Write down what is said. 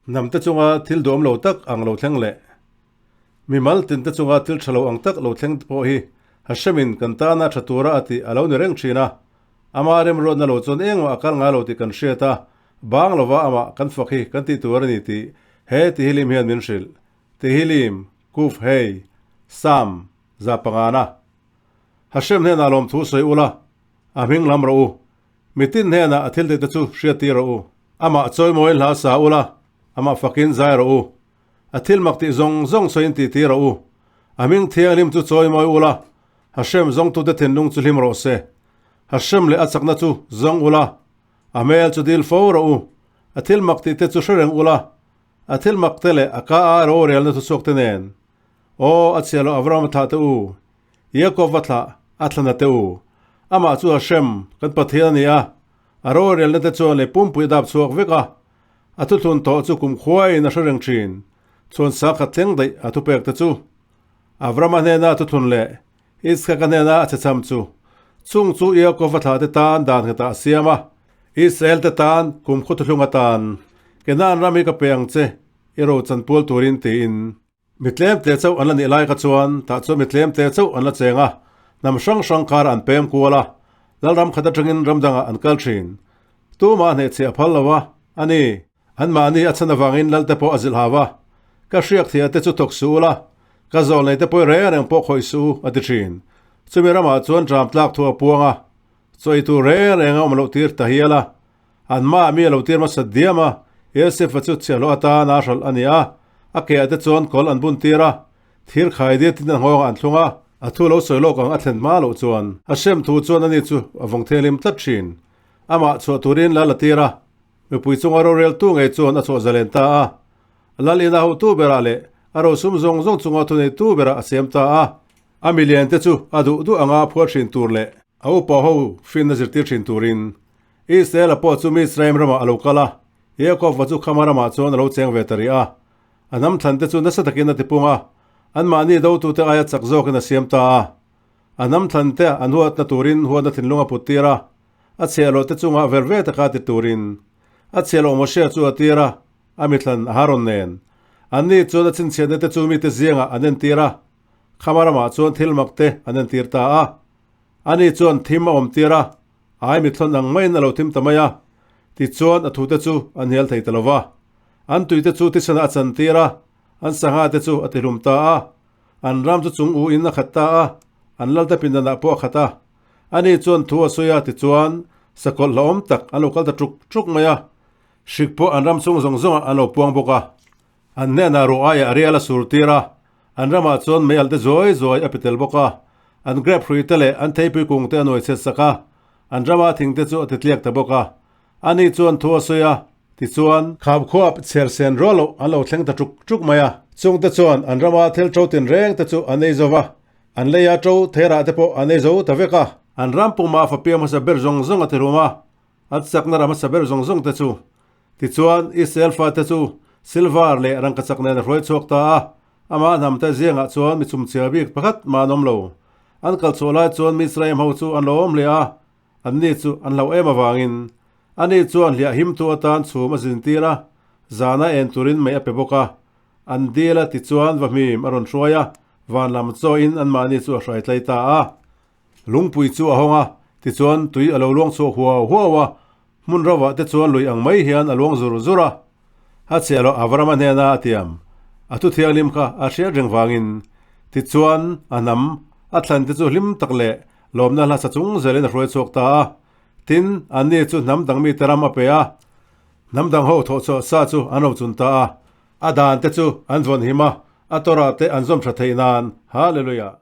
Hnamte chunga thil duhawm lo tak ang lo thleng leh mimal tinte chunga thil tha lo ang tak lo thleng pawh hi Hashemin kan tana tha tura a tih a lo ni reng thin a. Ama remruatna lo chuan engmah a kal ngai lo tih kan hriat a, bang lova amah kan fak hi kan tih tur a ni tih he Tehillim hian min hrilh. Tehillim, Kuf Hei, Sam, 500. Hashem hnenah lawmthu sawi ula, a hming lam rawh u. Mitin hnenah a thil tihte chu hriattir rawh u. Amah chawimawiin hla sa ula, amah fakin zai rawh u. A thil mak tih zawng zawng sawiin tihtir rawh u. A hming thianghlim chu chawimawi ula, Hashem zawngtute thinlung chu hlim rawh se. Hashem leh a chakna chu zawng ula, a hmel chu dil fo rawh u. A thil mak tihte chu hre reng ula, a thil makte leh a ka a rorelna thuchhuakte nen. Aw, a chhiah loh Abraham a thlah teh u, Jakob a thlah a thlana teh u. Amah chu Hashem, kan Pathian a ni a, a rorelna te chuan lei pumpui a dap chhuak vek a, a thuthlun tawh chu kumkhuaiin a hre reng thin, chuan sa khat thleng daih a thupek te chu. Abraham-a hnena a thuthlun leh Iskaka hnena a chhecham chu, chung chu Jakob a thlah te tan dan nghetah a siam a, Israel te tan kumkhaw thuthlung atan, Kenan ram hi ka pe ang che, i ro chanpual turin tiin. Mi tlem te chauh an la nih lai kha chuan tah chuan mi tlem te chauh an la cheng a, hnam hrang hrang kar an pem kual a, Lalram khat atangin ram dangah an kal thin. Tumah hnehchhiah a phal lo a, a ni. Anmahni a chhan avangin Lalte pawh a zilh hau a, Ka hriak thei ate chu thawk suh ula, ka zawl nei te pawi reng reng pawh khawih suh u, a ti thin. Chumi ramah chuan ṭam tlak thu a puang a, chaw ei tur reng reng a awm loh tir ta hial a. An hmaah mi a lo tir hmasa diam a, Yosefa chu chhiahhlawh atan a hralh a ni a, a keah te chuan kawl an bun tir a, thir khai dir tin a nghawngah an thlung a. A thu lo sawi lawk ang a thlen hma loh chuan Hashem thu chuan ani chu a vawng thianghlim tlat thin. Amah chhuah turin lal a tir a, mipui chunga roreltu ngei chuan a chhuah zalen ta a. Lal ina hotu berah leh a rosum zawng zawng chunga thuneitu berah a siam ta a. A milian te chu a duh duh anga phuar thin tur leh a upa ho finna zirtir thin turin Israel-a pawh chu Mizraim ramah a lo kal a, Jakob-a chu Khama ramah chuan a lo cheng ve ta rih a. A hnam thlan te chu nasa takin a tipung a, anmahni dotute aia chak zawkin a siam ta a. A hnam thlan te an huatna turin huatna thinlung a put tir a, a chhiahhlawh te chungah ver ve taka ti turin a chhiahhlawh Moshe chu a tir a, a mithlan Aharon nen. Anni chuan a chhinchhiatna te chu mite zingah an entir a, Khama ramah chuan thil mak te an entir ta a. Ani chuan thim a awm tir a, Ai mithlawn ang maiin a lo thim ta mai a, tichuan a thute chu a hnial thei ta lo va. An tuite chu tisanah a chantir a, an sangha te chu a tihlum ta a. An ram chu chung u in a khat ta a, an lalte pindanah pawh a khat a. Ani chuan thu a sawi a, tichuan sakawlh hlauhawm tak an lo kal ta ṭuk ṭuk mai a, hrik pawh an ram chhung zawng zawngah an lo puang bawk a. An hnenah ruah aiah rial a sur tir a, an ramah chuan mei alte zuai zuai a pe tel bawk a. An grep hrui te leh an theipui kung te a nuai chhet sak a, an rama thing te chu a ti tliak ta bawk a. Ani chuan thu a sawi a, tichuan, Kham khuap chher sen rual loh an lo thleng ta ṭuk ṭuk mai a. Chung te chuan an rama thil ṭo tinreng te chu an ei zo va, an leia ṭo theirah te pawh an ei zo ta vek a. An ram puma fapia hmasa ber zawng zawng a ti rum a, an chakna ram hmasa ber zawng zawng te chu. Tichuan, Israel fate chu silver leh rangkachak nen a hruai chhuak ta a, amah hnamte ziangah chuan mi chumchhia bik pakhat mah an awm lo. An kal chhuah lai chuan Mizraim ho chu an lo awm hle a, anni chu an hlauh em avangin ani chuan hliah himtu atan chhum a zintir a, zana en turin mei a pe bawk a. An dil a tichuan vahmim a rawn hruai a, van lam chawiin anmahni chu a hrai tlai ta a. Lungpui chu a hawng a, tichuan tui a lo luang chhuak huau huau a, Hmun rovah te chuan lui ang mai hian a luang zur zur a, a chhiah loh Avrama hnena a tiam a thu thianghlim kha a hriat reng vangin. Tichuan, a hnam a thlan te chu hlim tak leh lawmna hla sa chung zelin a hruai chhuak ta a. Tin, anni chu hnam dang mite ram a pe a, hnam dang ho thawhchhuah sa chu an ro chun ta a, a dan te chu an vawn him a, a tawrah te an zawm tha theih nan. Hallelujah!